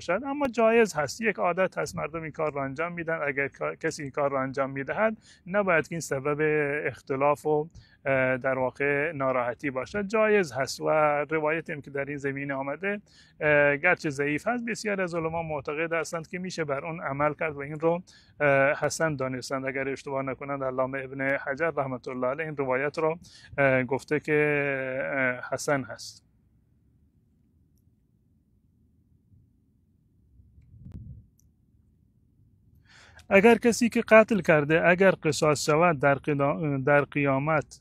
باشد، اما جایز هست، یک عادت هست، مردم این کار را انجام میدن. اگر کسی این کار را انجام میدهد نباید که این سبب اختلاف و در واقع ناراحتی باشد، جایز هست. و روایتی هم که در این زمینه آمده گرچه ضعیف هست، بسیار از علما معتقد هستند که میشه بر اون عمل کرد و این رو حسن دانستند. اگر اشتباه نکنند علامه ابن حجر رحمت الله علیه این روایت رو گفته که حسن هست. اگر کسی که قتل کرده اگر قصاص شود در قیامت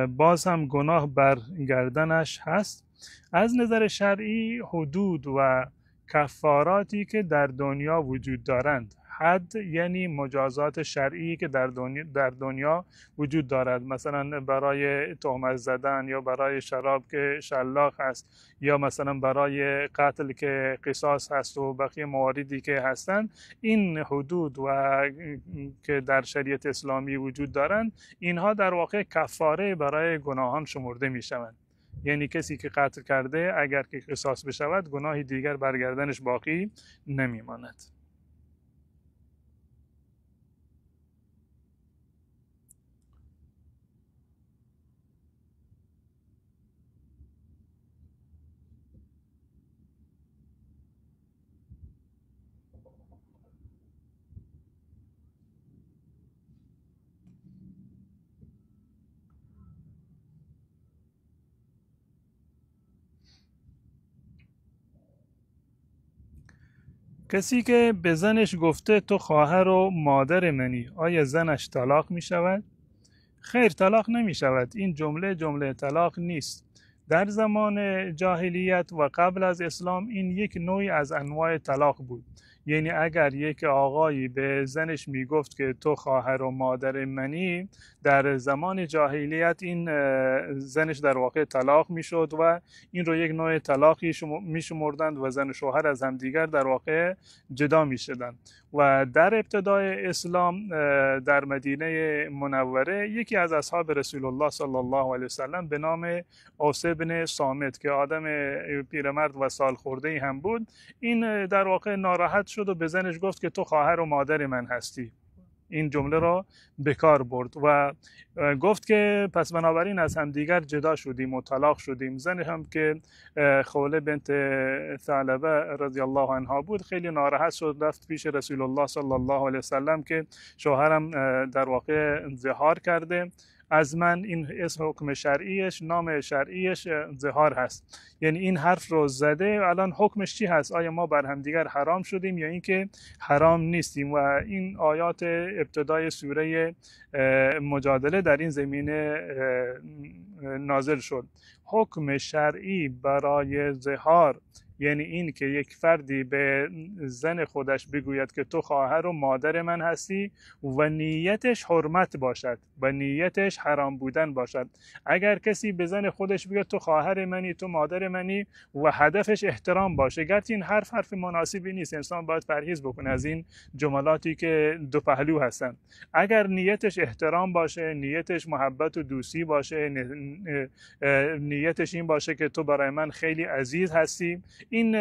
باز هم گناه بر گردنش هست. از نظر شرعی حدود و کفاراتی که در دنیا وجود دارند، حد یعنی مجازات شرعی که در دنیا وجود دارد، مثلا برای تهمت زدن یا برای شراب که شلاق هست یا مثلا برای قتل که قصاص هست و بقیه مواردی که هستند، این حدود و که در شریعت اسلامی وجود دارند، اینها در واقع کفاره برای گناهان شمرده می شوند. یعنی کسی که قتل کرده اگر که قصاص بشود گناهی دیگر برگردنش باقی نمی ماند. کسی که به زنش گفته تو خواهر و مادر منی، آیا زنش طلاق می شود؟ خیر، طلاق نمی شود. این جمله جمله طلاق نیست. در زمان جاهلیت و قبل از اسلام این یک نوعی از انواع طلاق بود. یعنی اگر یک آقایی به زنش میگفت که تو خواهر و مادر منی، در زمان جاهلیت این زنش در واقع طلاق میشد و این رو یک نوع طلاقی میشمردند و زن و شوهر از همدیگر در واقع جدا میشدند. و در ابتدای اسلام در مدینه منوره یکی از اصحاب رسول الله صلی الله علیه وسلم به نام اوس بن صامت که آدم پیرمرد و سالخورده هم بود، این در واقع ناراحت شد و به زنش گفت که تو خواهر و مادر من هستی. این جمله را به کار برد و گفت که پس بنابراین از همدیگر جدا شدیم و طلاق شدیم. زن هم که خوله بنت ثعلبه رضی الله عنها بود خیلی ناراحت شد، رفت پیش رسول الله صلی الله علیه وسلم که شوهرم در واقع ظهار کرده از من، این اسم حکم شرعیش، نام شرعیش ظهار هست. یعنی این حرف رو زده، الان حکمش چی هست؟ آیا ما بر همدیگر حرام شدیم یا اینکه حرام نیستیم؟ و این آیات ابتدای سوره مجادله در این زمینه نازل شد. حکم شرعی برای ظهار یعنی این که یک فردی به زن خودش بگوید که تو خواهر و مادر من هستی و نیتش حرمت باشد و نیتش حرام بودن باشد. اگر کسی به زن خودش بگه تو خواهر منی، تو مادر منی و هدفش احترام باشه، گرچه این حرف حرف مناسبی نیست، انسان باید پرهیز بکنه از این جملاتی که دو پهلو هستن. اگر نیتش احترام باشه، نیتش محبت و دوستی باشه، نیتش این باشه که تو برای من خیلی عزیز هستی، این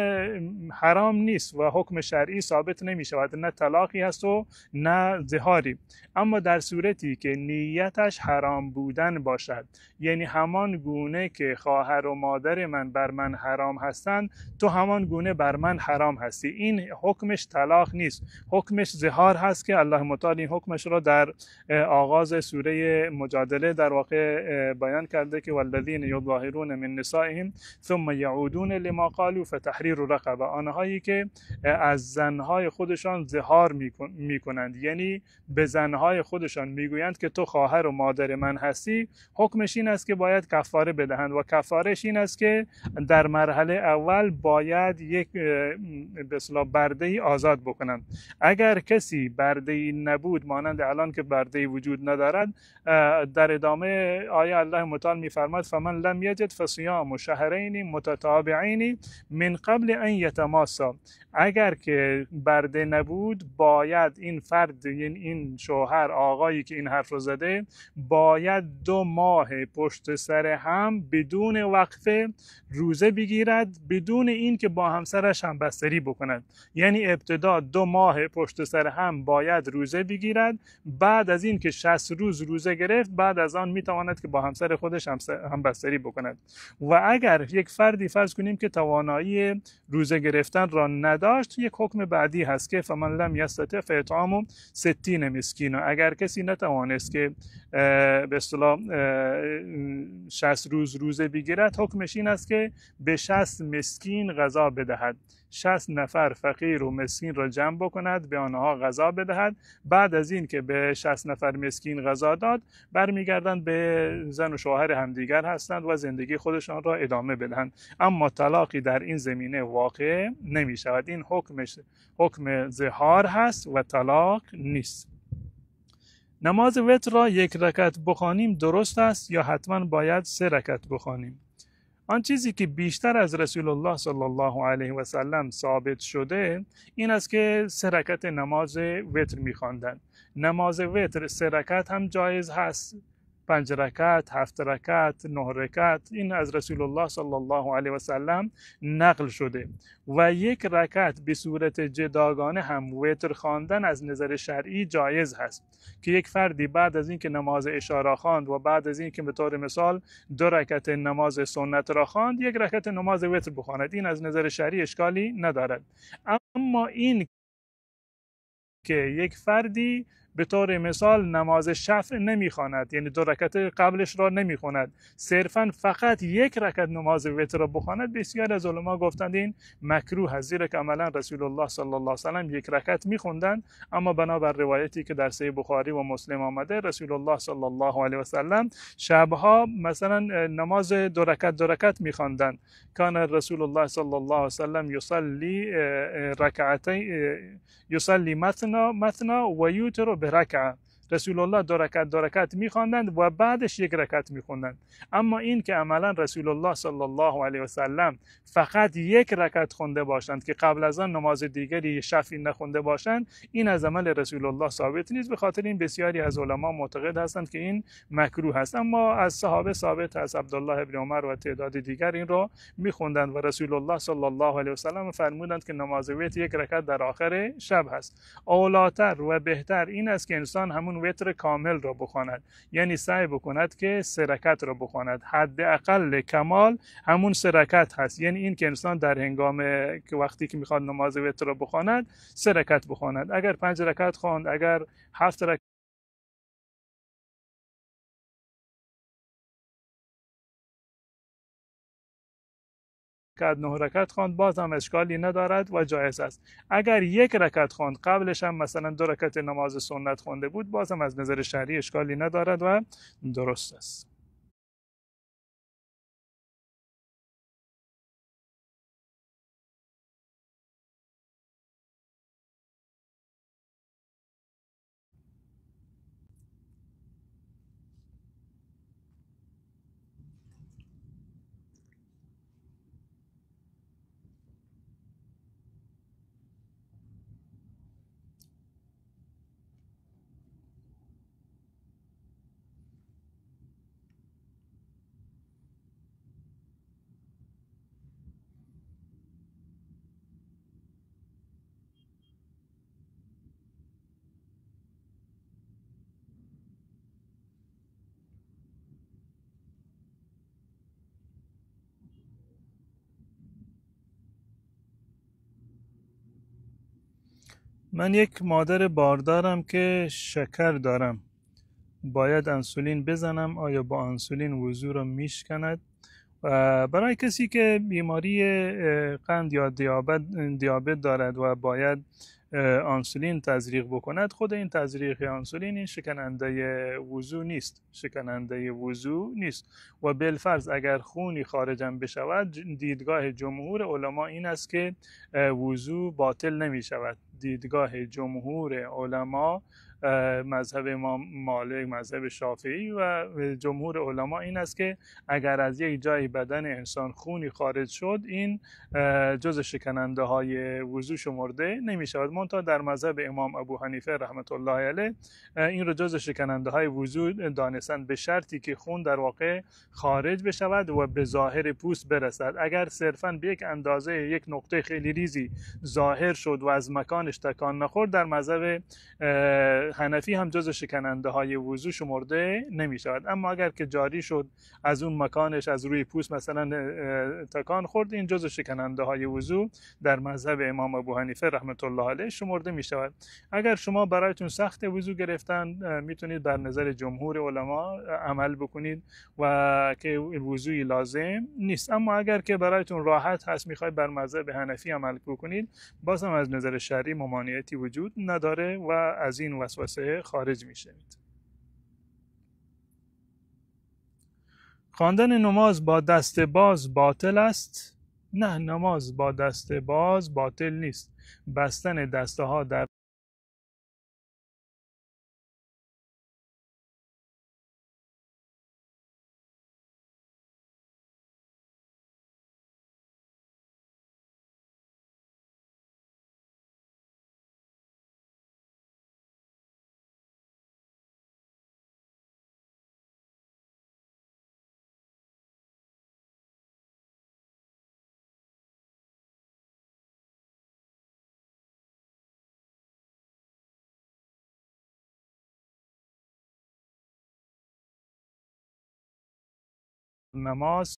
حرام نیست و حکم شرعی ثابت نمی شود، نه طلاقی هست و نه ظهاری. اما در صورتی که نیتش حرام بودن باشد، یعنی همان گونه که خواهر و مادر من بر من حرام هستند، تو همان گونه بر من حرام هستی، این حکمش طلاق نیست، حکمش ظهار هست که الله متعال این حکمش را در آغاز سوره مجادله در واقع بیان کرده که والذین یظاهرون من نسائهم ثم یعودون لما قالوا فتحریر رقبه، آنهایی که از زنهای خودشان ظهار میکنند، یعنی به زنهای خودشان میگویند که تو خواهر و مادر من هستی، حکمش این است که باید کفاره بدهند و کفارش این است که در مرحله اول باید یک به اصطلاح برده‌ای آزاد بکنند. اگر کسی برده‌ای نبود، مانند الان که برده‌ای وجود ندارد، در ادامه آیه الله متعال میفرماد فمن لم یجد فصیام شهرین متتابعین من من قبل ان یتماسا، اگر که برده نبود باید این فرد، یعنی این شوهر آقایی که این حرف رو زده، باید 2 ماه پشت سر هم بدون وقفه روزه بگیرد، بدون این که با همسرش همبستری بکند. یعنی ابتدا 2 ماه پشت سر هم باید روزه بگیرد، بعد از این که 60 روز روزه گرفت، بعد از آن میتواند که با همسر خودش همبستری بکند. و اگر یک فردی فرض کنیم که توانایی روزه گرفتن را نداشت، یک حکم بعدی هست که فمن لم یستطع فاطعام 60 مسکین، اگر کسی نتوانست که به اصطلاح 60 روز روزه بگیرد، حکمش این است که به 60 مسکین غذا بدهد، 60 نفر فقیر و مسکین را جمع بکند، به آنها غذا بدهد. بعد از این که به 60 نفر مسکین غذا داد، برمیگردند به زن و شوهر همدیگر هستند و زندگی خودشان را ادامه بدهند. اما طلاقی در این زمینه واقع نمی شود. این حکم ظهار هست و طلاق نیست. نماز وتر را 1 رکعت بخوانیم درست است یا حتما باید 3 رکعت بخوانیم؟ آن چیزی که بیشتر از رسول الله صلی الله علیه و سلم ثابت شده این است که 3 رکعت نماز وتر می‌خواندند. نماز وتر 3 رکعت هم جایز هست، 5 رکعت، 7 رکعت، 9 رکعت، این از رسول الله صلی الله علیه و سلم نقل شده. و 1 رکعت به صورت جداگانه هم وتر خواندن از نظر شرعی جایز هست که یک فردی بعد از اینکه نماز عشاء را خواند و بعد از اینکه به طور مثال 2 رکعت نماز سنت را خواند، 1 رکعت نماز وتر بخواند، این از نظر شرعی اشکالی ندارد. اما این که یک فردی به طور مثال نماز شفع نمیخواند، یعنی 2 رکعت قبلش را نمیخواند، صرفا فقط 1 رکعت نماز وتر را بخواند، بسیار از علما گفتند این مکروه است، زیرا که عملا رسول الله صلی الله علیه و سلم 1 رکعت میخوندند. اما بنابر روایتی که در صحیح بخاری و مسلم آمده، رسول الله صلی الله علیه و سلم شبها مثلا نماز 2 رکعت 2 رکعت میخواندند. کان رسول الله صلی الله علیه و سلم یصلی رکعتین، یصلی مثنا مثنا و یوتر رکعه. رسول الله 2 رکعت 2 رکعت میخواندند و بعدش 1 رکعت میخوندند. اما این که عملا رسول الله صلی الله علیه و سلم فقط 1 رکعت خونده باشند که قبل از آن نماز دیگری شفعی نخونده باشند، این از عمل رسول الله ثابت نیست. به خاطر این بسیاری از علما معتقد هستند که این مکروه است. اما از صحابه ثابت است، عبدالله ابن عمر و تعداد دیگر این را میخوندند و رسول الله صلی الله علیه و سلم فرمودند که نماز وتر 1 رکعت در آخر شب هست. اولاتر و بهتر این است که انسان همون وتر کامل را بخواند، یعنی سعی بکند که 3 رکعت را بخواند. حداقل کمال همون 3 رکعت هست، یعنی این که انسان در هنگام که وقتی که میخواد نماز وتر را بخواند 3 رکعت بخواند. اگر 5 رکعت خواند، اگر 7 رکعت 9 رکعت خواند، باز هم اشکالی ندارد و جایز است. اگر 1 رکعت خواند، قبلش هم مثلا 2 رکعت نماز سنت خوانده بود، باز هم از نظر شرعی اشکالی ندارد و درست است. من یک مادر باردارم که شکر دارم، باید انسولین بزنم، آیا با انسولین وضو را میشکند؟ برای کسی که بیماری قند یا دیابت دارد و باید انسولین تزریق بکند، خود این تزریق انسولین این شکننده وضو نیست، شکننده وضو نیست. و بالفرض اگر خونی خارجم بشود، دیدگاه جمهور علما این است که وضو باطل نمی شود. دیدگاه جمهور علما مذهب امام مالک، مذهب شافعی و جمهور علما این است که اگر از یک جای بدن انسان خونی خارج شد، این جز شکننده های وضو شمرده نمی شود. منتها در مذهب امام ابو حنیفه رحمت الله علیه این رو جز شکننده های وضو دانستن، به شرطی که خون در واقع خارج بشود و به ظاهر پوست برسد. اگر صرفاً به یک اندازه یک نقطه خیلی ریزی ظاهر شد و از مکانش تکان نخورد، در مذهب حنفی هم جز شکننده های وضو شمرده نمی شود. اما اگر که جاری شد از اون مکانش، از روی پوست مثلا تکان خورد، این جز شکننده های وضو در مذهب امام ابو حنیفه رحمت الله علیه شمرده می شود. اگر شما برایتون سخت وضو گرفتن، میتونید بر نظر جمهور علما عمل بکنید و که وضوی لازم نیست. اما اگر که برایتون راحت هست، میخواید بر مذهب حنفی عمل بکنید، باز هم از نظر شرعی ممانعتی وجود نداره و از این وسوسه خارج میشوید. خواندن نماز با دست باز باطل است؟ نه، نماز با دست باز باطل نیست. بستن دسته ها در نماز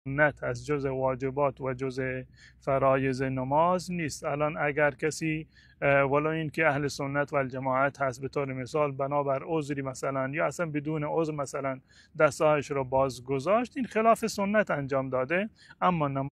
سنت از جز واجبات و جز فرایض نماز نیست. الان اگر کسی ولو این که اهل سنت و الجماعت هست، به طور مثال بنابر عذری مثلا یا اصلا بدون عذر مثلا دستهایش رو باز گذاشت، این خلاف سنت انجام داده، اما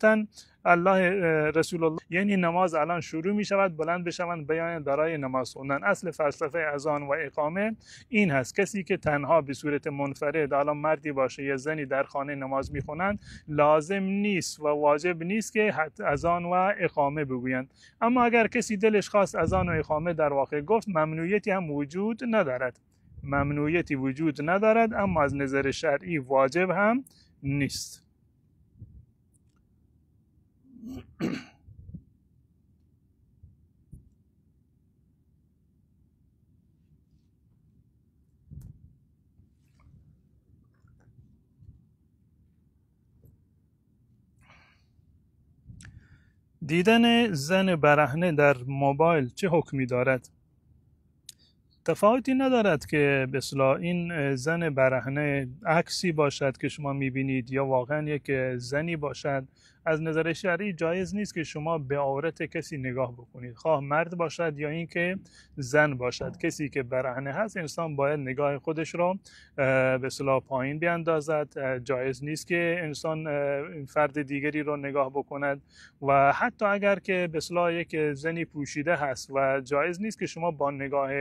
الله رسول الله، یعنی نماز الان شروع می شود، بلند بشوند بیایند برای نماز خوندن. اصل فلسفه اذان و اقامه این هست. کسی که تنها به صورت منفرد، الان مردی باشه یا زنی، در خانه نماز میخونند، لازم نیست و واجب نیست که اذان و اقامه بگویند. اما اگر کسی دلش خواست اذان و اقامه در واقع گفت، ممنوعیتی هم وجود ندارد، ممنوعیتی وجود ندارد، اما از نظر شرعی واجب هم نیست. دیدن زن برهنه در موبایل چه حکمی دارد؟ تفاوتی ندارد که به اصطلاح این زن برهنه عکسی باشد که شما میبینید یا واقعا یک زنی باشد. از نظر شرعی جایز نیست که شما به عورت کسی نگاه بکنید، خواه مرد باشد یا اینکه زن باشد. کسی که برهنه هست، انسان باید نگاه خودش را به اصطلاح پایین بیاندازد. جایز نیست که انسان فرد دیگری را نگاه بکند و حتی اگر که به اصطلاح یک زنی پوشیده هست و جایز نیست که شما با نگاه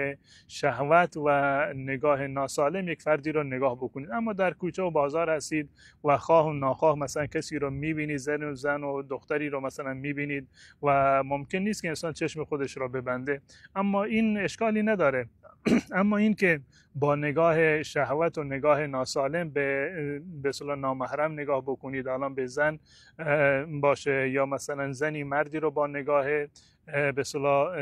شهوت و نگاه ناسالم یک فردی را نگاه بکنید. اما در کوچه و بازار هستید و خواه و ناخواه مثلا کسی را میبینید، زن و دختری رو مثلا میبینید و ممکن نیست که انسان چشم خودش را ببنده، اما این اشکالی نداره. اما این که با نگاه شهوت و نگاه ناسالم به اصطلاح نامحرم نگاه بکنید، الان به زن باشه یا مثلا زنی مردی رو با نگاه به اصطلاح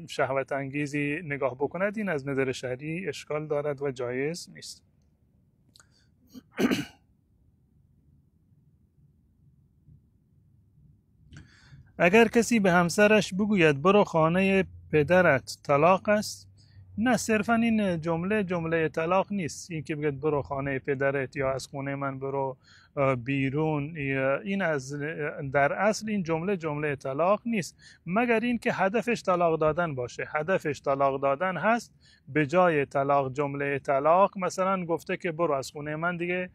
شهوت انگیزی نگاه بکند، این از نظر شرعی اشکال دارد و جایز نیست. اگر کسی به همسرش بگوید برو خانه پدرت، طلاق است؟ نه، صرفا این جمله جمله طلاق نیست. این که بگید برو خانه پدرت یا از خونه من برو بیرون، این از در اصل این جمله جمله طلاق نیست، مگر این که هدفش طلاق دادن باشه. هدفش طلاق دادن هست، به جای طلاق جمله طلاق مثلا گفته که برو از خونه من دیگه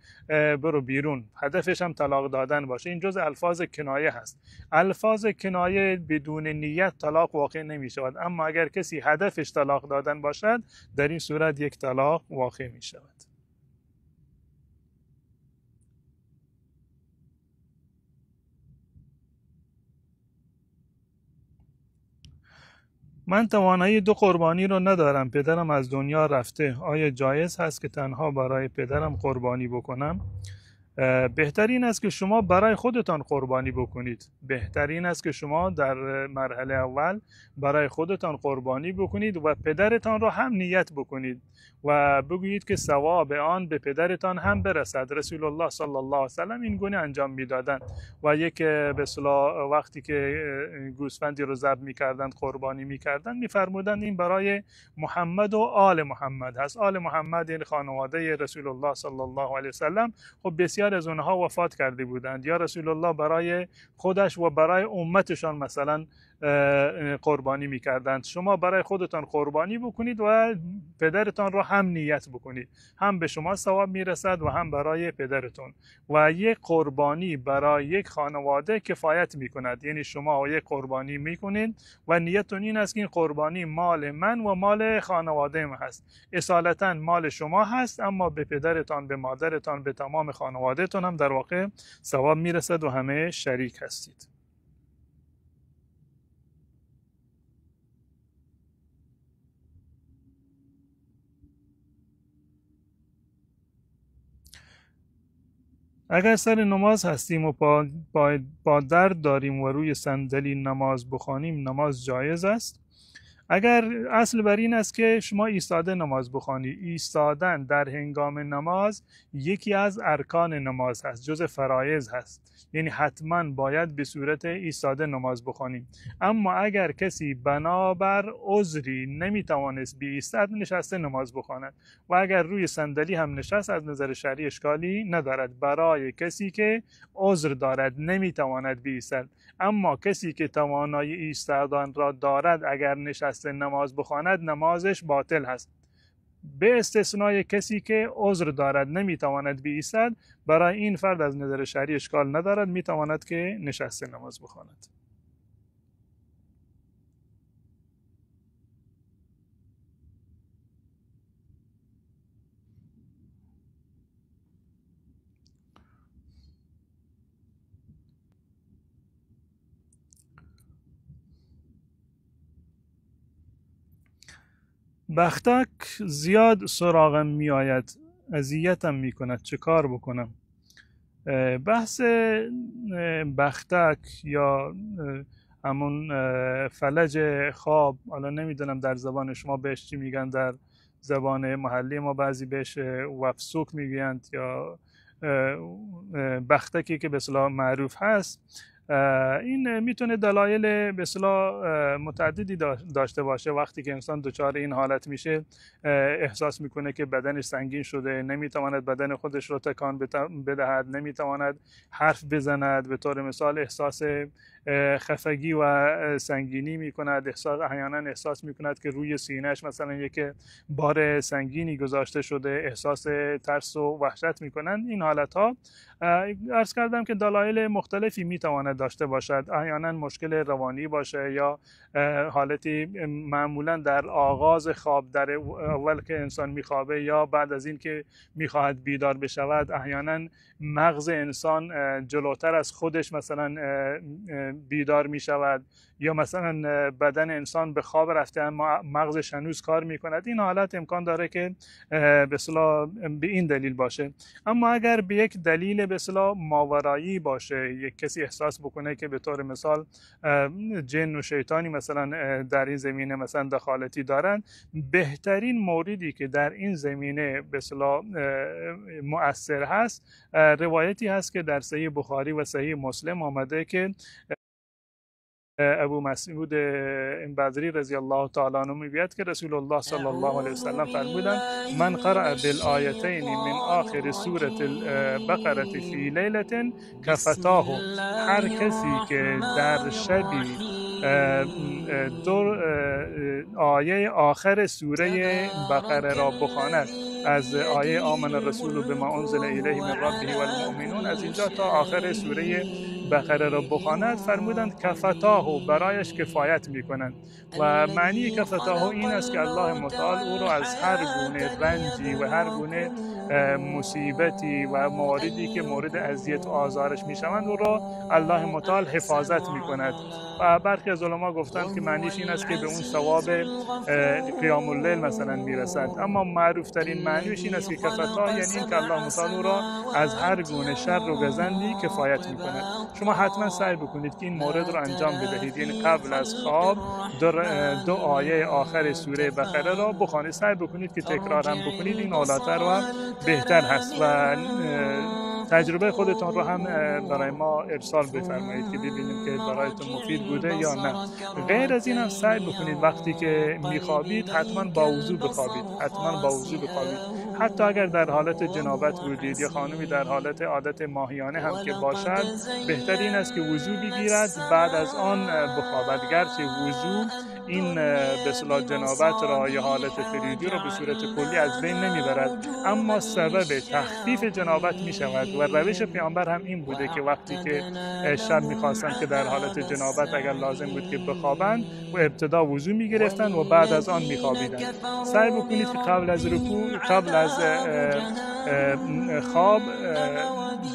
برو بیرون، هدفش هم طلاق دادن باشه. این جز الفاظ کنایه هست. الفاظ کنایه بدون نیت طلاق واقع نمی شود، اما اگر کسی هدفش طلاق دادن باشد، در این صورت یک طلاق واقع می شود. من توانایی 2 قربانی رو ندارم، پدرم از دنیا رفته، آیا جایز هست که تنها برای پدرم قربانی بکنم؟ بهترین است که شما برای خودتان قربانی بکنید. بهترین است که شما در مرحله اول برای خودتان قربانی بکنید و پدرتان را هم نیت بکنید و بگویید که ثواب آن به پدرتان هم برسد. رسول الله صلی الله علیه و سلم این گونه انجام میدادند و یک به اصطلاح وقتی که گوسفندی رو ذبح میکردند، قربانی میکردند، میفرمودند این برای محمد و آل محمد هست. آل محمد یعنی خانواده رسول الله صلی الله علیه و سلم. خب بسیار از اونها وفات کرده بودند، یا رسول الله برای خودش و برای امتشان مثلا قربانی میکردند. شما برای خودتان قربانی بکنید و پدرتان را هم نیت بکنید، هم به شما ثواب میرسد و هم برای پدرتون. و یک قربانی برای یک خانواده کفایت میکند، یعنی شما یک قربانی میکنید و نیتتون این است که این قربانی مال من و مال خانواده من هست. اصالتا مال شما هست، اما به پدرتان، به مادرتان، به تمام خانوادهتون هم در واقع ثواب میرسد و همه شریک هستید. اگر سر نماز هستیم و با درد داریم و روی صندلی نماز بخوانیم، نماز جایز است؟ اگر اصل بر این است که شما ایستاده نماز بخوانی، ایستادن در هنگام نماز یکی از ارکان نماز هست، جز فرایض هست، یعنی حتما باید به صورت ایستاده نماز بخوانیم. اما اگر کسی بنابر عذری نمیتوانست بیایستد، نشسته نماز بخواند و اگر روی صندلی هم نشست، از نظر شرعی اشکالی ندارد برای کسی که عذر دارد نمیتواند بیایستد. اما کسی که توانایی ایستادن را دارد، اگر نشست نماز بخواند، نمازش باطل هست. به استثنای کسی که عذر دارد نمیتواند بایستد، برای این فرد از نظر شرعی اشکال ندارد، میتواند که نشسته نماز بخواند. بختک زیاد سراغم می آید، اذیتم می کند، چه کار بکنم؟ بحث بختک یا همون فلج خواب، حالا نمیدونم در زبان شما بهش چی میگن، در زبان محلی ما بعضی بهش وفسوک میگویند یا بختکی که به اصطلاح معروف هست. این میتونه دلایل به اصطلاح متعددی داشته باشه. وقتی که انسان دچار این حالت میشه احساس میکنه که بدنش سنگین شده، نمیتواند بدن خودش رو تکان بدهد، نمیتواند حرف بزند، به طور مثال احساس خفگی و سنگینی میکند، احیانا احساس میکند که روی سینهش مثلا یک بار سنگینی گذاشته شده، احساس ترس و وحشت میکنند. این حالت ها عرض کردم که دلایل مختلفی میتواند داشته باشد، احیانا مشکل روانی باشه یا حالتی معمولا در آغاز خواب، در اول که انسان میخوابه یا بعد از این که میخواهد بیدار بشود، احیانا مغز انسان جلوتر از خودش مثلا بیدار میشود یا مثلا بدن انسان به خواب رفته اما مغزش هنوز کار میکند. این حالت امکان داره که به اصطلاح به این دلیل باشه. اما اگر به یک دلیل به اصطلاح ماورایی باشه، یک کسی احساس بکنه که به طور مثال جن و شیطانی مثلا در این زمینه مثلا دخالتی دارن، بهترین موردی که در این زمینه به اصطلاح مؤثر هست روایتی هست که در صحیح بخاری و صحیح مسلم آمده که ابو مسعود بدری رضی الله تعالی عنه میگوید که رسول الله صلی الله علیه و سلم فرمودند من قرأ بالآیتین من آخر سوره البقره فی لیلة کفتاه. هر کسی که در شبی دو آیه آخر سوره بقره را بخواند، از آیه آمن الرسول بما انزل الیه من ربه والمؤمنون، از اینجا تا آخر سوره بقره را بخواند، فرمودند کفتاه، برایش کفایت میکنند. و معنی کفتاه این است که الله متعال او را از هر گونه رنجی و هر گونه مصیبتی و مواردی که مورد اذیت و آزارش میشوند او را الله متعال حفاظت میکند. و برخی از علما گفتند که معنیش این است که به اون ثواب قیام اللیل مثلا میرسد، اما معروف ترین معنیش این است که کفتاه یعنی این که الله متعال او را از هر گونه شر و گزندی کفایت میکند. شما حتما سعی بکنید که این مورد رو انجام بدهید، یعنی قبل از خواب دو آیه آخر سوره بقره را بخوانید، سعی بکنید که تکرار هم بکنید، این اولاتر و بهتر هست. و تجربه خودتون رو هم برای ما ارسال بفرمایید که ببینیم که برایتون مفید بوده یا نه. غیر از این هم سعی بکنید وقتی که میخوابید حتما با وضو بخوابید، حتما با وضو بخوابید، حتی اگر در حالت جنابت بودید یا خانمی در حالت عادت ماهیانه هم که باشد، بهتر این است که وضو بگیرد بعد از آن بخوابد. گرچه وضو این به اصطلاح جنابت را یا حالت فریدی را به صورت کلی از بین نمیبرد، اما سبب تخفیف جنابت میشود. و روش پیامبر هم این بوده که وقتی که شب میخواستند که در حالت جنابت اگر لازم بود که بخوابند و ابتدا وضو میگرفتند و بعد از آن میخوابیدند. سعی بکنید که قبل از رکوع، قبل از خواب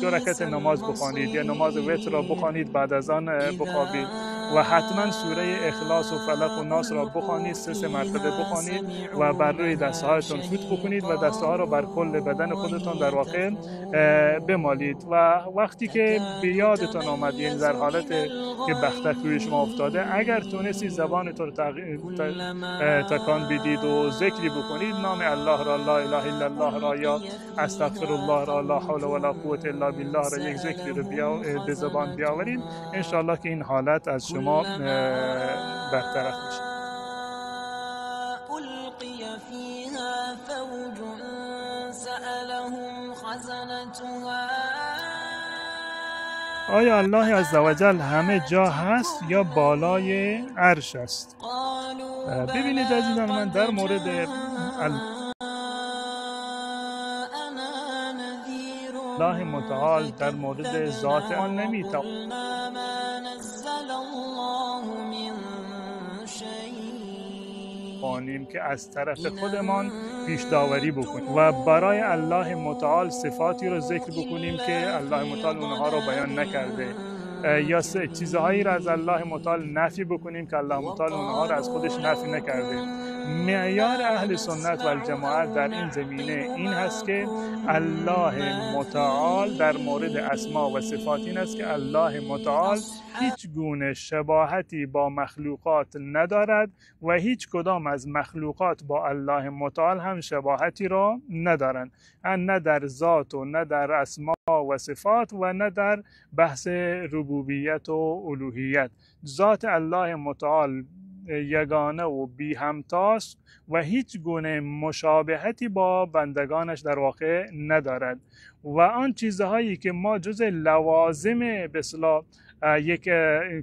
دو رکعت نماز بخوانید یا نماز وتر را بخوانید، بعد از آن بخوابید. و حتما سوره اخلاص و فلق و ناس را بخوانید، سه مرتبه بخوانید و بر روی دستهایتون فوت بکنید و دستها را بر کل بدن خودتون در واقع بمالید. و وقتی که به یادتون آمد، یعنی در حالت که بختک روی شما افتاده، اگر تونستید زبانتون رو تکان بدید و ذکری بکنید، نام الله را، لا اله الا الله را، یا استغفر الله را، لا حول ولا قوت الا بالله را، یک ذکری رو به زبان بیاورید، انشاءالله که این حالت از شما برطرف میشه. آیا الله عزوجل همه جا هست یا بالای عرش است؟ ببینید عزیزان من، در مورد الله متعال در مورد ذات آن نمیتوانیم که از طرف خودمان پیش داوری بکنیم و برای الله متعال صفاتی رو ذکر بکنیم که الله متعال اونها رو بیان نکرده، یا چیزهایی را از الله متعال نفی بکنیم که الله متعال اونها را از خودش نفی نکرده. معیار اهل سنت و الجماعت در این زمینه این هست که الله متعال در مورد اسما و صفات این است که الله متعال هیچ گونه شباهتی با مخلوقات ندارد و هیچ کدام از مخلوقات با الله متعال هم شباهتی را ندارند، نه در ذات و نه در اسما و صفات و نه در بحث ربوبیت و الوهیت. ذات الله متعال یگانه و بی همتاست و هیچ گونه مشابهتی با بندگانش در واقع ندارد و آن چیزهایی که ما جز لوازم به اصطلاح یک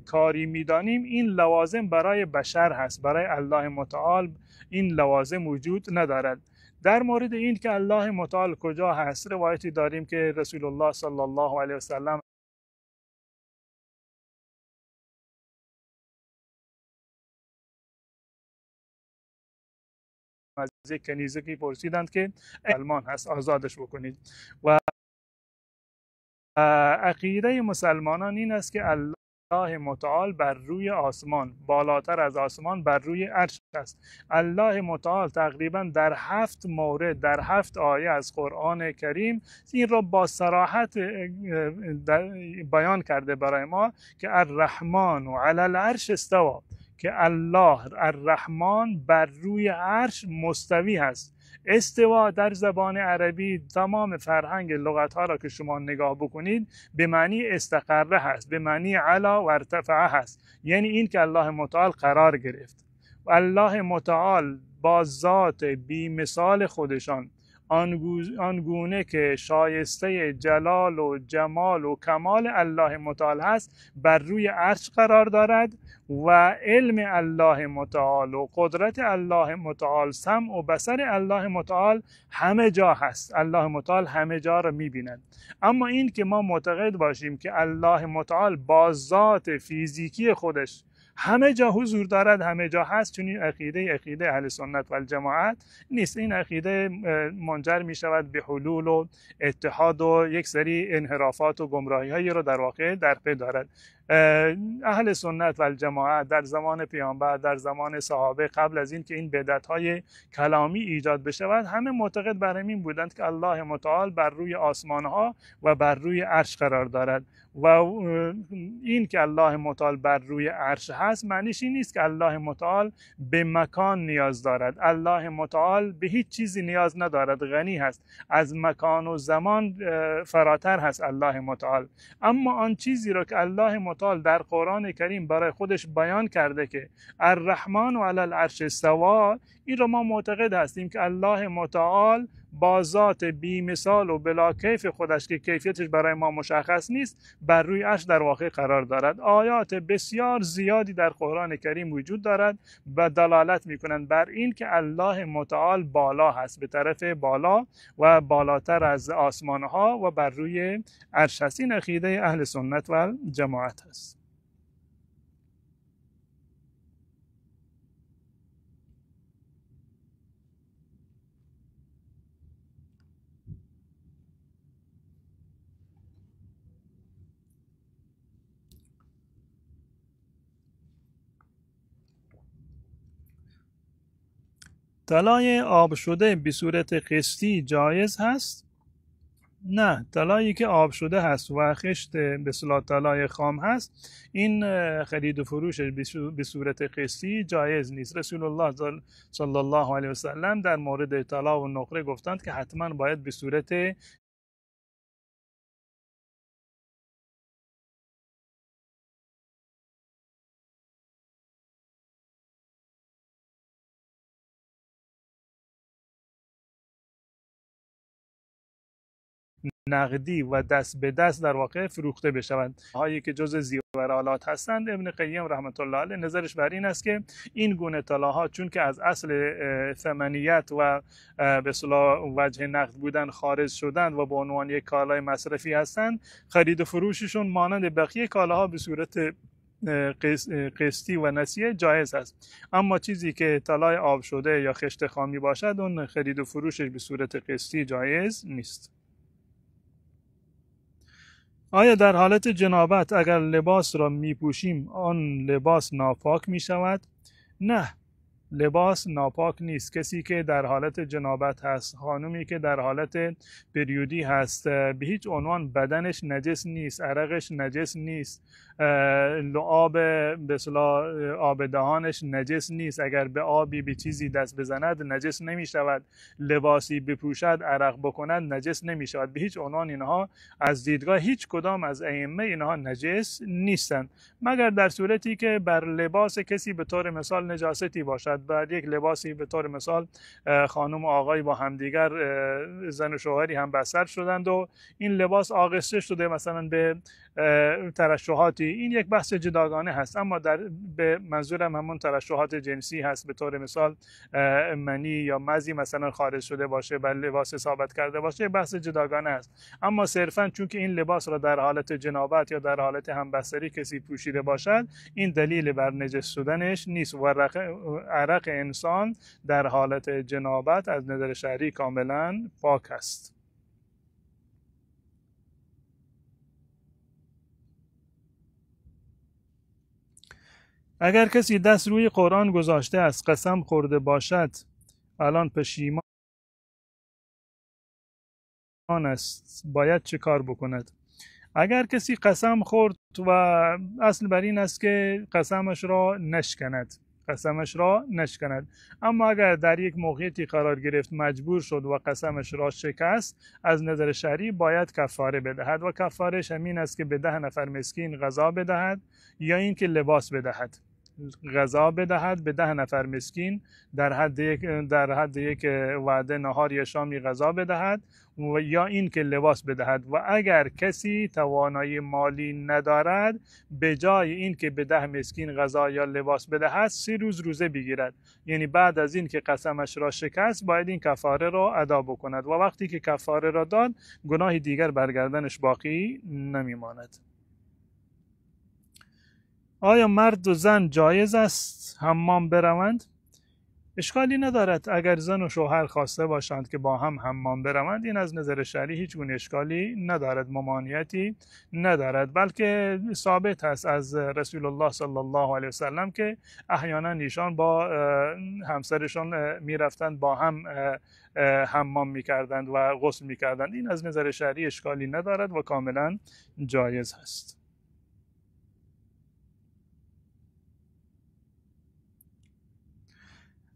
کاری میدانیم، این لوازم برای بشر هست، برای الله متعال این لوازم وجود ندارد. در مورد این که الله متعال کجا هست، روایتی داریم که رسول الله صلی الله علیه وسلم از یک کنیزکی پرسیدند که مسلمان هست آزادش بکنید، و عقیده مسلمانان این است که الله متعال بر روی آسمان، بالاتر از آسمان، بر روی عرش است. الله متعال تقریبا در 7 مورد، در 7 آیه از قرآن کریم این را با صراحت بیان کرده برای ما که الرحمن و علی العرش استوا، که الله الرحمن بر روی عرش مستوی هست. استوا در زبان عربی تمام فرهنگ لغت ها را که شما نگاه بکنید به معنی استقره هست، به معنی علا و ارتفعه هست، یعنی این که الله متعال قرار گرفت. الله متعال با ذات بی مثال خودشان آنگونه که شایسته جلال و جمال و کمال الله متعال هست بر روی عرش قرار دارد و علم الله متعال و قدرت الله متعال، سمع و بصر الله متعال همه جا هست. الله متعال همه جا را میبیند. اما این که ما معتقد باشیم که الله متعال با ذات فیزیکی خودش همه جا حضور دارد، همه جا هست، چون این عقیده اهل سنت و الجماعت نیست. این عقیده منجر می شود به حلول و اتحاد و یک سری انحرافات و گمراهی هایی را در واقع در پی دارد. اهل سنت و الجماعت در زمان پیامبر، در زمان صحابه، قبل از این که این بدعت های کلامی ایجاد بشود، همه معتقد بر همین بودند که الله متعال بر روی آسمان ها و بر روی عرش قرار دارد. و این که الله متعال بر روی عرش هست معنیش این نیست که الله متعال به مکان نیاز دارد. الله متعال به هیچ چیزی نیاز ندارد، غنی هست، از مکان و زمان فراتر هست الله متعال. اما آن چیزی را که الله متعال در قرآن کریم برای خودش بیان کرده که الرحمن و علی العرش استوا، این را ما معتقد هستیم که الله متعال با ذات بی مثال و بلا کیف خودش که کیفیتش برای ما مشخص نیست بر روی عرش در واقع قرار دارد. آیات بسیار زیادی در قرآن کریم وجود دارد و دلالت میکنند بر این که الله متعال بالا هست، به طرف بالا و بالاتر از آسمان ها و بر روی عرش هست. این عقیده اهل سنت و جماعت هست. طلای آب شده به صورت قسطی جایز هست؟ نه، طلایی که آب شده هست و خشت به اصطلاح طلای خام هست، این خرید و فروش به صورت قسطی جایز نیست. رسول الله صلی الله علیه و سلم در مورد طلا و نقره گفتند که حتما باید به صورت نقدی و دست به دست در واقع فروخته بشوند. هایی که جز زیورآلات هستند، ابن قیم رحمت الله علیه نظرش بر این است که این گونه طلاها چون که از اصل ثمنیت و به اصطلاح وجه نقد بودن خارج شدند و به عنوان یک کالای مصرفی هستند، خرید و فروششون مانند بقیه کالاها به صورت قسطی و نسیه جایز است. اما چیزی که طلای آب شده یا خشت خامی باشد، اون خرید و فروشش به صورت قسطی جایز نیست. آیا در حالت جنابت اگر لباس را می پوشیم آن لباس ناپاک می شود؟ نه، لباس ناپاک نیست. کسی که در حالت جنابت هست، خانومی که در حالت پریودی هست، به هیچ عنوان بدنش نجس نیست، عرقش نجس نیست، لعاب به اصطلاح آب دهانش نجس نیست. اگر به آبی به چیزی دست بزند نجس نمی شود، لباسی بپوشد عرق بکند نجس نمی شود. به هیچ عنوان اینها از دیدگاه هیچ کدام از ائمه اینها نجس نیستند، مگر در صورتی که بر لباس کسی به طور مثال نجاستی باشد. بعد یک لباسی به طور مثال خانم و آقای با همدیگر زن و شوهری هم بستر شدند و این لباس آغشته شده مثلا به ترشحاتی، این یک بحث جداگانه هست. اما در به منظورم همون ترشحات جنسی هست، به طور مثال منی یا مزی مثلا خارج شده باشه بر لباس ثابت کرده باشه، بحث جداگانه است. اما صرفا چون که این لباس را در حالت جنابت یا در حالت همبستری کسی پوشیده باشد، این دلیل بر نجس شدنش نیست و عرق انسان در حالت جنابت از نظر شرعی کاملا پاک است. اگر کسی دست روی قرآن گذاشته است، قسم خورده باشد، الان پشیمان است، باید چه کار بکند؟ اگر کسی قسم خورد و اصل بر این است که قسمش را نشکند، قسمش را نشکند. اما اگر در یک موقعیتی قرار گرفت، مجبور شد و قسمش را شکست، از نظر شرعی باید کفاره بدهد و کفارش همین است که به 10 نفر مسکین غذا بدهد یا اینکه لباس بدهد. غذا بدهد به 10 نفر مسکین در حد یک وعده نهار یا شامی غذا بدهد و یا این که لباس بدهد. و اگر کسی توانایی مالی ندارد، به جای این که به 10 مسکین غذا یا لباس بدهد، 3 روز روزه بگیرد. یعنی بعد از این که قسمش را شکست، باید این کفاره را ادا بکند و وقتی که کفاره را داد، گناه دیگر برگردنش باقی نمیماند. آیا مرد و زن جایز است حمام بروند؟ اشکالی ندارد اگر زن و شوهر خواسته باشند که با هم حمام بروند، این از نظر شرعی هیچ گونه اشکالی ندارد، ممانعتی ندارد، بلکه ثابت هست از رسول الله صلی الله علیه وسلم که احیانا ایشان با همسرشان میرفتند، با هم حمام میکردند و غسل میکردند. این از نظر شرعی اشکالی ندارد و کاملا جایز هست.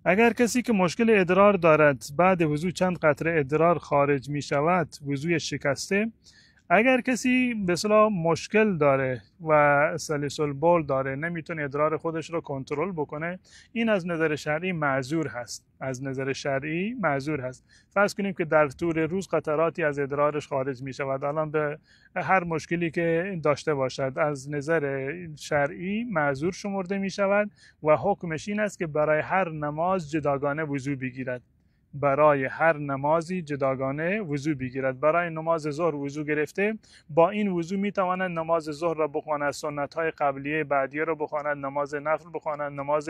اگر کسی که مشکل ادرار دارد بعد وضو چند قطره ادرار خارج می شود، وضوی شکسته؟ اگر کسی به اصطلاح مشکل داره و سلیس البول داره، نمیتونه ادرار خودش رو کنترل بکنه، این از نظر شرعی معذور هست. از نظر شرعی معذور هست. فرض کنیم که در طول روز قطراتی از ادرارش خارج می شود، الان به هر مشکلی که داشته باشد از نظر شرعی معذور شمرده می شود و حکمش این است که برای هر نماز جداگانه وضو بگیرد. برای هر نمازی جداگانه وضو بگیرد. برای نماز ظهر وضو گرفته، با این وضو میتواند نماز ظهر را بخواند، سنت‌های قبلیه بعدیه را بخواند، نماز نفل بخواند، نماز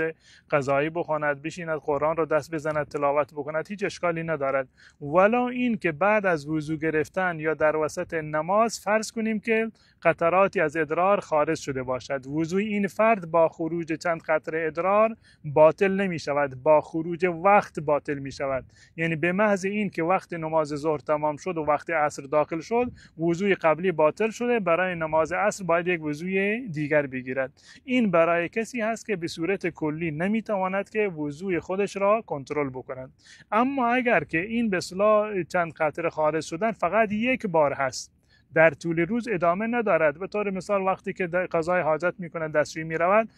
قضایی بخواند، بشیند قرآن را دست بزند، تلاوت بکند، هیچ اشکالی ندارد. ولی این که بعد از وضو گرفتن یا در وسط نماز فرض کنیم که قطراتی از ادرار خارج شده باشد، وضوی این فرد با خروج چند قطره ادرار باطل نمی شود، با خروج وقت باطل می شود. یعنی به محض این که وقت نماز ظهر تمام شد و وقت عصر داخل شد، وضوی قبلی باطل شده، برای نماز عصر باید یک وضوی دیگر بگیرد. این برای کسی هست که به صورت کلی نمیتواند که وضوی خودش را کنترل بکند. اما اگر که این به اصطلاح چند قطره خارج شدن فقط یک بار هست، در طول روز ادامه ندارد، به طور مثال وقتی که قضای حاجت میکنه، دستشویی میرود،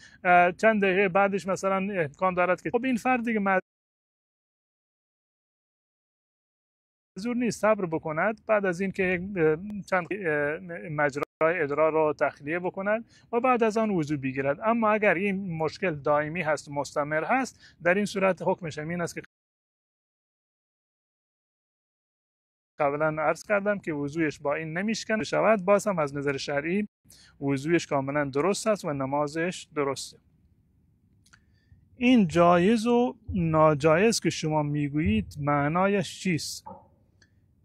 چند دقیقه بعدش مثلا امکان دارد که خب این فرد دیگه معذور نیست، صبر بکند، بعد از اینکه چند مجرای ادرار را تخلیه بکند و بعد از آن وضو بگیرد. اما اگر این مشکل دائمی هست، مستمر هست، در این صورت حکمش این است که قبلا عرض کردم که وضویش با این نمیشکن شود، باز هم از نظر شرعی وضویش کاملا درست است و نمازش درسته. این جایز و ناجایز که شما میگویید معنایش چیست؟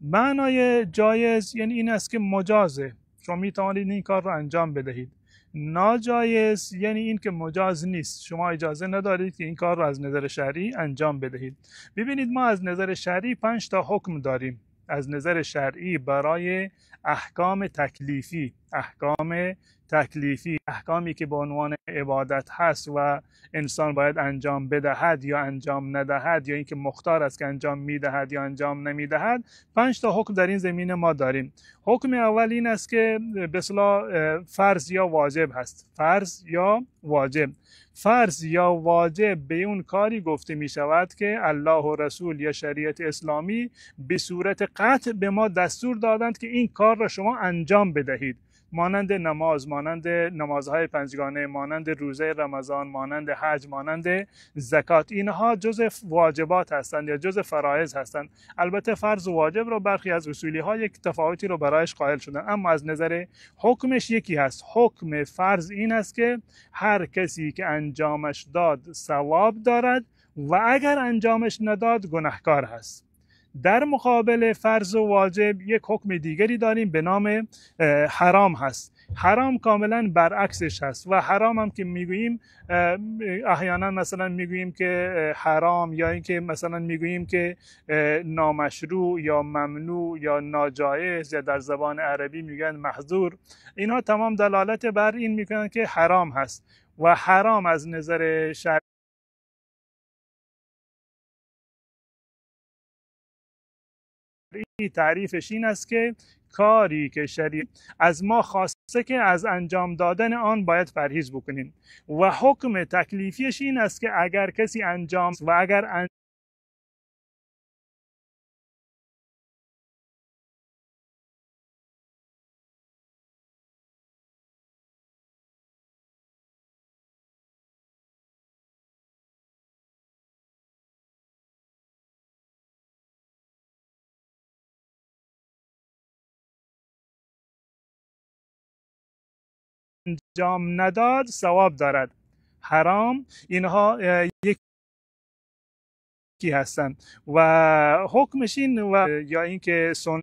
معنای جایز یعنی این است که مجازه، شما میتوانید این کار رو انجام بدهید. ناجایز یعنی این که مجاز نیست، شما اجازه ندارید که این کار رو از نظر شرعی انجام بدهید. ببینید ما از نظر شرعی 5 تا حکم داریم. از نظر شرعی برای احکام تکلیفی، احکام تکلیفی، احکامی که به عنوان عبادت هست و انسان باید انجام بدهد یا انجام ندهد، یا اینکه مختار است که انجام میدهد یا انجام نمیدهد، 5 تا حکم در این زمینه ما داریم. حکم اول این است که به اصطلاح فرض یا واجب هست. فرض یا واجب. فرض یا واجب به اون کاری گفته می شود که الله و رسول یا شریعت اسلامی به صورت قطع به ما دستور دادند که این کار را شما انجام بدهید، مانند نماز، مانند نمازهای پنجگانه، مانند روزه رمضان، مانند حج، مانند زکات. اینها جزء واجبات هستند یا جزء فرایض هستند. البته فرض و واجب رو برخی از اصولی ها یک تفاوتی رو برایش قائل شدن، اما از نظر حکمش یکی هست. حکم فرض این است که هر کسی که انجامش داد ثواب دارد و اگر انجامش نداد گناهکار هست. در مقابل فرض و واجب یک حکم دیگری داریم به نام حرام هست. حرام کاملا برعکسش هست و حرام هم که میگوییم احیانا مثلا میگوییم که حرام، یا اینکه مثلا میگوییم که نامشروع یا ممنوع یا ناجایز، یا در زبان عربی میگن محظور. اینها تمام دلالت بر این میکنن که حرام هست و حرام از نظر شرعی تعریفش این است که کاری که شریعت از ما خواسته که از انجام دادن آن باید پرهیز بکنیم و حکم تکلیفیش این است که اگر کسی انجام و اگر انجام نداد ثواب دارد. حرام اینها یکی هستند و حکمش این و یا اینکه سنت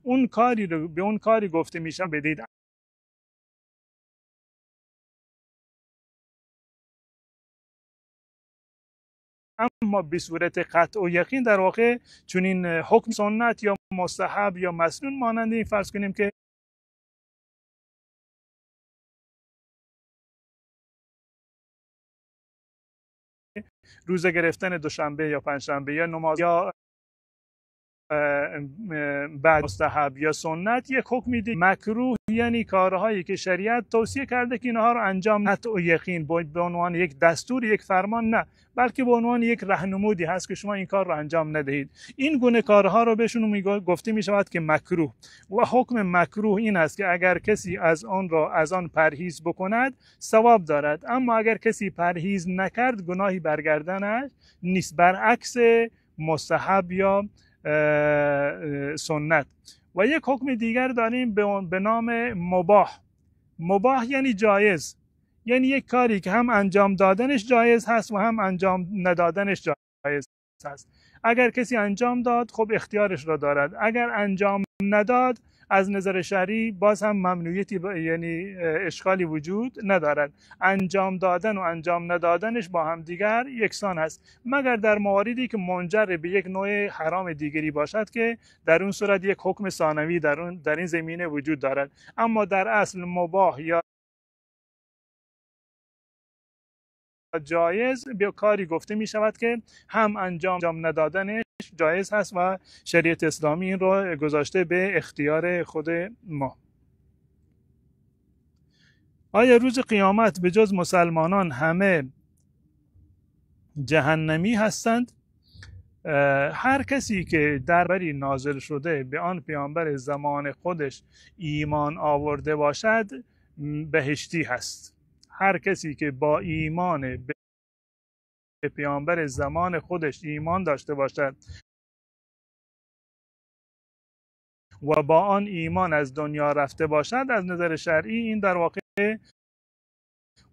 اون کاری رو به اون کاری گفته میشه بدید، اما به صورت قطع و یقین در واقع چنین حکم سنت یا مستحب یا مسنون مانند این فرض کنیم که روزه گرفتن دوشنبه یا پنجشنبه یا نماز یا بعد مستحب یا سنت یک حکمی دیگه. مکروه یعنی کارهایی که شریعت توصیه کرده که اینها رو انجام قطع و یقین به عنوان یک دستور، یک فرمان نه، بلکه به عنوان یک راهنمودی هست که شما این کار رو انجام ندهید. این گونه کارها رو بهشون گفته می شود که مکروه و حکم مکروه این است که اگر کسی از آن را از آن پرهیز بکند ثواب دارد، اما اگر کسی پرهیز نکرد گناهی بر گردنش نیست، برعکس مستحب یا سنت. و یک حکم دیگر داریم به نام مباح. مباح یعنی جایز، یعنی یک کاری که هم انجام دادنش جایز هست و هم انجام ندادنش جایز هست. اگر کسی انجام داد خب اختیارش را دارد، اگر انجام نداد از نظر شرعی باز هم ممنوعیتی یعنی اشکالی وجود ندارد. انجام دادن و انجام ندادنش با هم دیگر یکسان است، مگر در مواردی که منجر به یک نوع حرام دیگری باشد که در اون صورت یک حکم ثانوی در این زمینه وجود دارد. اما در اصل مباح یا جایز به کاری گفته می شود که هم انجام ندادنش جایز هست و شریعت اسلامی این رو گذاشته به اختیار خود ما. آیا روز قیامت به جز مسلمانان همه جهنمی هستند. هر کسی که در بری نازل شده به آن پیامبر زمان خودش ایمان آورده باشد بهشتی هست. هر کسی که با ایمان به پیامبر زمان خودش ایمان داشته باشد و با آن ایمان از دنیا رفته باشد، از نظر شرعی این در واقع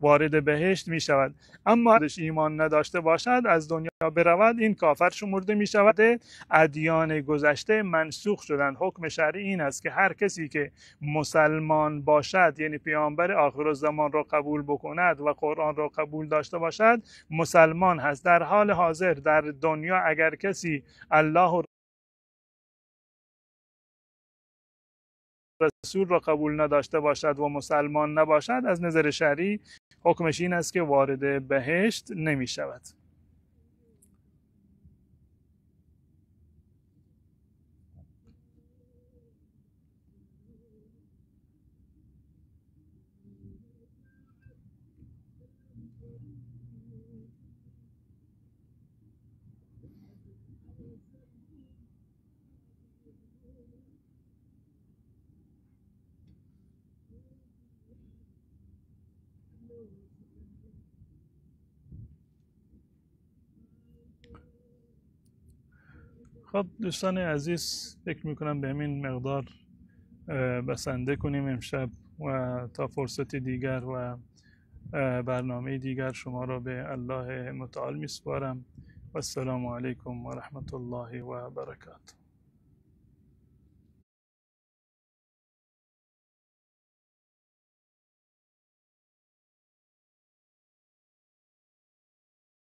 وارد بهشت می شود. اما اگرش ایمان نداشته باشد از دنیا برود، این کافر شمرده می شود. ادیان گذشته منسوخ شدند. حکم شرعی این است که هر کسی که مسلمان باشد، یعنی پیامبر آخرالزمان را قبول بکند و قرآن را قبول داشته باشد، مسلمان هست. در حال حاضر در دنیا اگر کسی الله و رسول را قبول نداشته باشد و مسلمان نباشد، از نظر شرعی حکمش این است که وارد بهشت نمی شود. خب دوستان عزیز، فکر میکنم به همین مقدار بسنده کنیم امشب و تا فرصت دیگر و برنامه دیگر شما را به الله متعال میسپارم. و السلام علیکم و رحمت الله و برکاته.